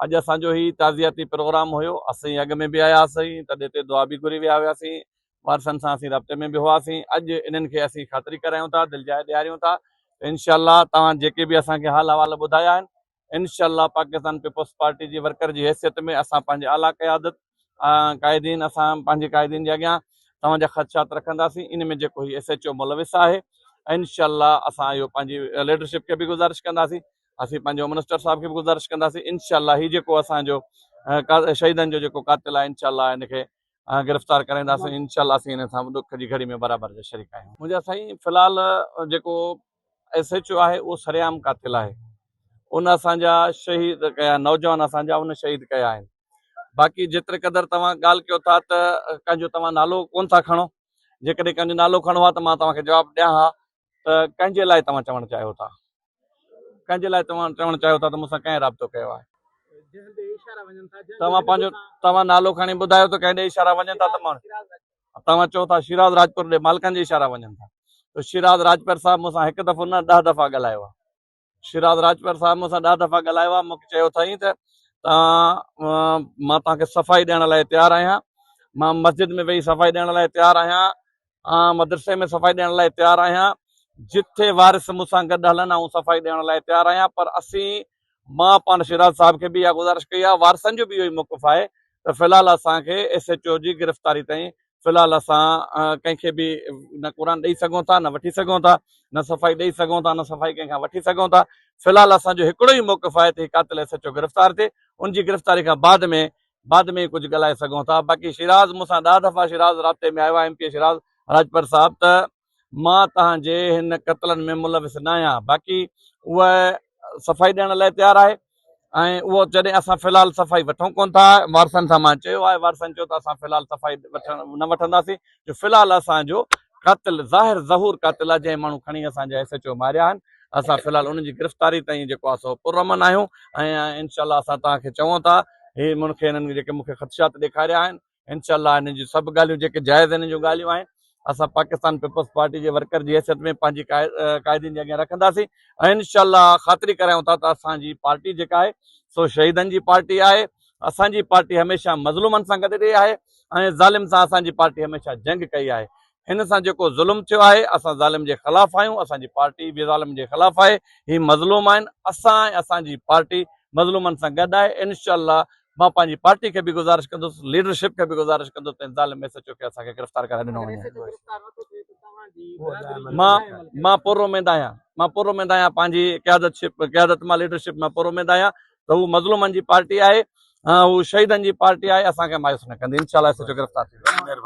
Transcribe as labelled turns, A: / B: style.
A: اڄ اسان جو هي تعزياتي پروگرام هيو، اسين اڳ ۾ به آيا هئاسين تڏي تي دعا به گهري ويا هياسين، وارثن سان اسين رابطي ۾ به هئاسين، اڄ انهن کي اسين خاطري ڪرايون ٿا، دلجاء ڏياريون ٿا ته انشاء الله توهان جيڪي به اسان کي حال احوال ٻڌايا آهن انشاء الله پاڪستان پيپلز پارٽي جي ورڪر جي حيثيت ۾ اسان پنهنجي اعليٰ قيادت قائدين اسان پنهنجي قائدين جي اڳيان توهان جا خدشات رکنداسين، ان ۾ جيڪو هي ايس ايڇ او ملوث آهي انشاء الله اسان اهو پنهنجي ليڊرشپ کي به گذارش ڪنداسين. اسين پنهنجي هوم منسٽر صاحب کي به گذارش ڪنداسين انشاء الله هي جيڪو اسان جو شهيدن جو جيڪو قاتل آهي انشاء الله هن کي گرفتار ڪرائينداسين انشاء الله اسين هن سان ڏک جي گهڙي ۾ برابر جا شريڪ آهيون. منهنجا سائين في الحال جيڪو ايس ايڇ او آهي اهو سرعام قاتل آهي ان اسان جا شهيد ڪيا نوجوان اسان جا ان شهيد ڪيا آهن باقي جيتري قدر توهان ڳالهه ڪيو ٿا ته ڪنهن جو توهان نالو ڪون ٿا کڻو جيڪڏهن ڪنهن جو نالو کڻو ها ته مان توهان کي جواب ڏيان ها ته ڪنهن جي لاء توهان چوڻ چاهيو ٿا ڪنهن جي لاء توهان چوڻ چاهيو ٿا ته مون سان ڪنهن رابطو ڪيو آهي؟ توهان پنهنجو توهان نالو کڻي ٻڌايو ته ڪنهن ڏي اشارا وڃن ٿا ته مان توهان چئو ٿا شيراز راجپور ڏي مالڪن جي اشارا وڃن ٿا ته شيراز راجپر صاحب مون سان هڪ دفعو نه ڏهه دفعا ڳالهايو آهي شيراز راجپر صاحب مون سان ڏهه دفعا ڳالهايو آهي مون کي چيو اٿائين ته توهان مان توهان کي صفائي ڏيڻ لاء تيار آهيان مان مسجد ۾ ويهي صفائي ڏيڻ لاء تيار آهيان آء مدرسي ۾ صفائي ڏيڻ لاء تيار آهيان، جتي وارث مون سان گڏ هلن آئون صفائي ڏيڻ لاء تيار آهيان پر اسين مان پاڻ شيراز صاحب کي به اها گذارش ڪئي آهي وارثن جو به اهو ئي موقف آهي ته في الحال اسان کي ايس ايڇ او جي گرفتاري تائين في الحال اسان ڪنهن کي به نه قرآن ڏئي سگهون ٿا نه وٺي سگهون ٿا نه صفائي ڏئي سگهون ٿا نه صفائي ڪنهن کان وٺي سگهون ٿا في الحال اسان جو هڪڙو ئي موقف آهي ته هي قاتل ايس ايڇ او گرفتار ٿئي ان جي گرفتاري کان بعد ۾ بعد ۾ ڪجهه ڳالهائي سگهون ٿا باقي شيراز مون سان ڏهه دفعا شيراز رابطي ۾ آيو آهي M P A Shiraz Rajpar صاحب ته مان توهان جي هن قتلن ۾ ملوث نه آهيان باقي اهو صفائي ڏيڻ لاء تيار آهي ۽ اهو جڏهن اسان في الحال صفائي وٺون ڪون ٿا وارثن سان مان چيو آهي وارثن چيو ته اسان في الحال صفائي وٺڻ نه وٺنداسين جو في الحال اسان جو قاتل ظاهر ظهور قاتل آهي جنهن ماڻهو کڻي اسان جا ايس ايڇ او ماريا آهن اسان في الحال انهن جي گرفتاري تائين جيڪو آهي سو پرامن آهيون ۽ انشاء الله اسان توهان کي چئون ٿا هي مون کي هنن جيڪي مون کي خدشات ڏيکاريا آهن انشاء الله هنن جون سڀ ڳالهيون جيڪي جائز هنن جون ڳالهيون آهن اسان پاڪستان پيپلز پارٽي جي ورڪر جي حيثيت ۾ پنهنجي قائدين جي اڳيان رکنداسين ۽ انشاء الله خاطري ڪرايون ٿا ته اسان جي پارٽي جيڪا آهي سو شهيدن جي پارٽي آهي اسان جي پارٽي هميشه مظلومن سان گڏ رهي آهي ۽ ظالم سان اسان جي پارٽي هميشه جنگ ڪئي آهي هن سان جيڪو ظلم ٿيو آهي اسان ظالم جي خلاف آهيون اسان جي پارٽي به ظالم جي خلاف آهي هي مظلوم آهن اسان ۽ اسان جي پارٽي مظلومن سان گڏ آهي انشاء الله مان پنهنجي پارٽي کي به گذارش ڪندس ليڊرشپ کي به گذارش ڪندس ته ظالم ايس ايڇ او کي اسان کي گرفتار ڪرائي ڏنو وڃي مان مان پر اميد آهيان مان پر اميد آهيان پنهنجي قيادت شپ قيادت مان ليڊرشپ مان پر اميد آهيان ته هو مظلومن جي پارٽي آهي هو شهيدن جي پارٽي آهي اسان کي مايوس نه ڪندي انشاء الله ايس ايڇ او گرفتار ٿي ويندو.